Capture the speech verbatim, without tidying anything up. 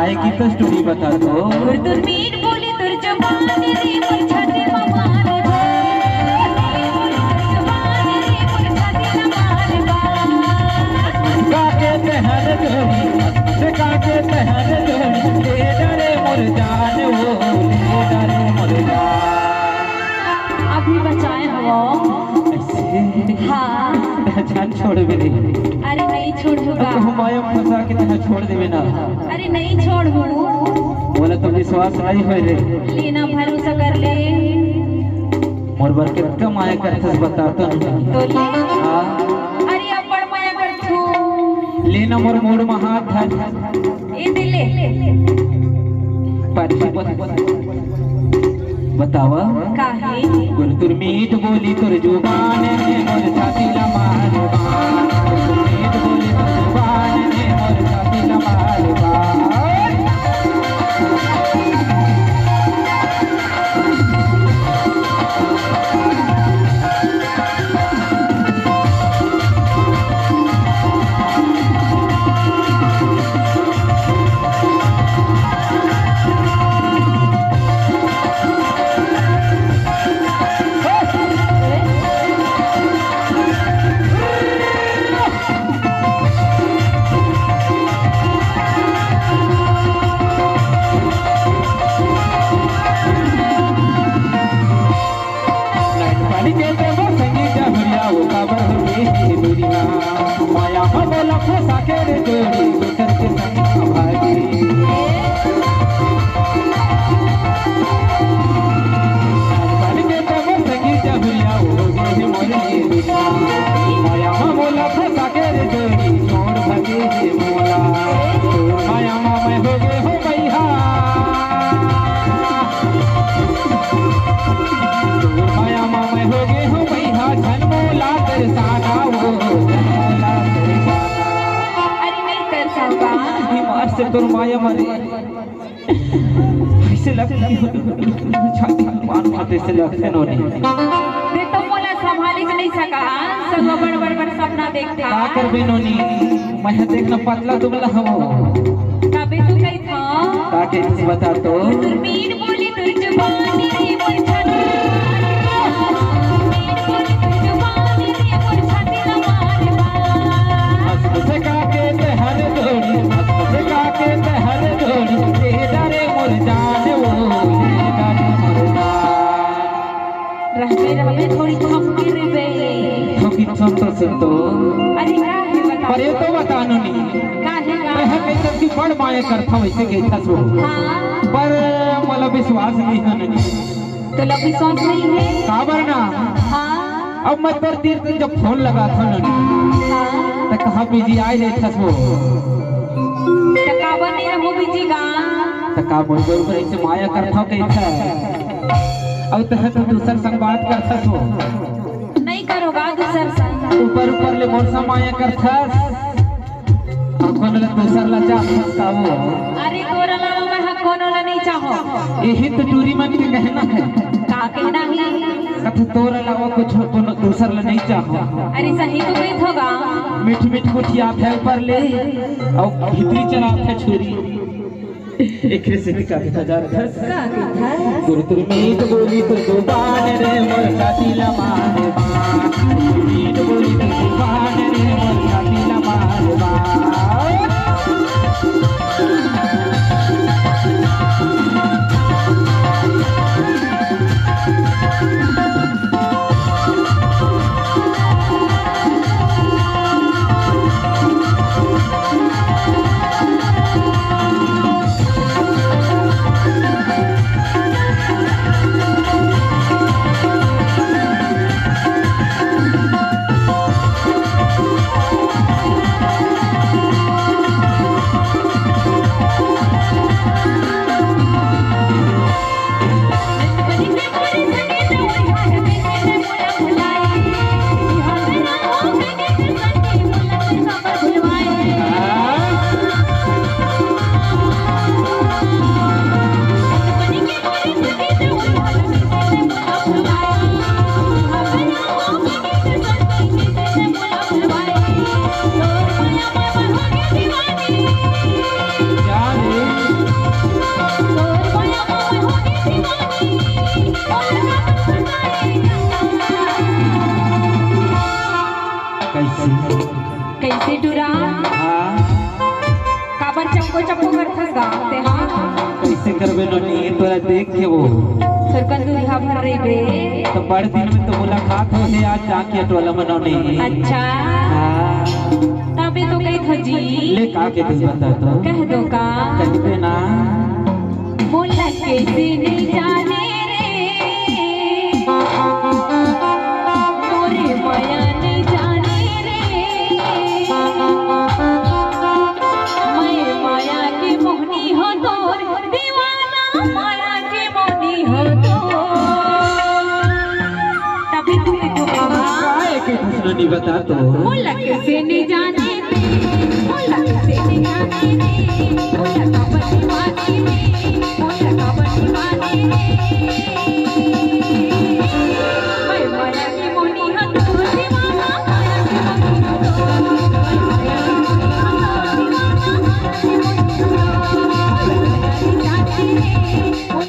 आए की तो स्टोरी बता दो। गुर तुर मीठ बोली तुर जुबान रे, मोर छाती म मार बा। मोर जुबान रे, मोर छाती म मार बा। काके तहर जोड़ी, से काके तहर जोड़ी, ले डरे मोर जान वो, ले डरे मोर जान। अभी बचाए हो। ऐसे? हाँ। तह जान छोड़ भी नहीं। अरे नहीं छोड़ूंगा। अब तो हम आयम फंसा के तह छोड़ देवे ना। अरे नहीं छोड़ू। बोला तो विश्वास नहीं होय रे। लेना भरोसा कर ले। मोर बर कितना माया करथस बता तो नहीं। तो ले। हाँ। अरे अपन माया करथू। लेना मोर मोड़ में हाथ धर। ए दे ले। पाछी बत-, बतावा। काहे? गुर तुर मीठ बोली तुर जुबान ने मोर छाती ला मार बा। गुर तुर मीठ बोली तुर जुबान ने मोर छाती ला मार बा। लाइट पानी के देबो संगी जहुरिया, वो काबर हो गे हे दुनिया। माया म मोला फंसा के रे जोड़ी, दूसर के संग भागी। लाइट पानी के देबो संगी जहुरिया, वो हो गे हे मोर ये दुनिया। माया म मोला फंसा के रे जोड़ी, छोड़ भागी हे मोला। माया म मैं हो गे हो बइहा। तोर माया म मैं हो गे हो बइहा, झन मोला तरसाना वो, झन मोला तरसाना। अरे नहीं तरसाऊंगा। ये मार से तोर माया मरे। ऐसे लगथे, छाती मान फाटे से लगथे नोनी। दे तो मोला संभाले के नहीं सका, सब बड़ बड़ बड़ सपना देखथे। का करबे नोनी, मैं ह देखना पतला दुबला हवं। तबे तो कहिथंव। का कहिथस बता तो? तुर मीठ बोली तुर जुबान रे मोर छाती ला मार बा। मीठ बोली तुर जुबान रे मोर छाती ला मार बा। मस्त से काके तहर जोड़ी, मस्त से काके तहर जोड़ी, दे डरे मोर जान वो, दे डरे मोर जान। रहबे, रहबे, थोड़ी थपकी रे बे। थपकी संतोष तो। अरे का हे बता? पर ये तो बता नोनी। का हे का? मैं ह कइसन की बड़ माया करथंव, वैसे कहिथस वो। हाँ। पर मोला विश्वास नहीं हे नोनी। तोला विश्वास नहीं हे? काबर ना? हाँ। अब मैं तोर तीर से जब फोन लगाथंव नोनी, हाँ। त कहाँ बिजी आय रहिथस वो। त काबर नहीं रहूँ बिजी गा? त का मोर ऊपर ऐसे माया करथंव कहिथस? अउ तह तो दूसर संग बात करथस वो। नहीं करों गा दूसर संग। ऊपर ऊपर ले मोर संग माया करथस। अउ कोनो ला दूसर ला चाहथस का वो? अरे तोर अलावा मैं ह कोनो ला नहीं चाहंव। यही तो टूरी मन के कहना हे। का कहना हे? कथे तोर अलावा कुछ कोनो दूसर ला नहीं चाहंव। अरे सही तो कहिथस गा। मीठ मीठ गोठियाथे ऊपर ले, अउ भीतरी चलाथे छुरी। एकरे सेती का कहिथस? का कहिथस? गुर तुर मीठ बोली तुर जुबान रे मोर छाती ला मार बा। मीठ बोली तुर जुबान रे मोर छाती ला मार बा। कइसे टुरा? हाँ। काबर चप्पो चप्पो करथस गा तेहा? कइसे करबे नोनी, तोला देख के वो। सरकन दुरिहा भर रहिबे। त बड़ दिन में तो मुलाकात होथे आज जाके टोला में नोनी। अच्छा। हाँ। तभे तो कहिथों जी। ले का कहिथों बता तो। कह दो का? कहिबे ना। मोला कइसे नइ जाने रे, मोरे मया नइ जाने रे। मैं मया के मोहनी हों तोर, दीवाना मया के मोहनी हों तोर। तभे तो कहिथों। काहे के दूसरा नइ बता तो। मोला कइसे नइ जाने रे, मोला कइसे नइ जाने रे।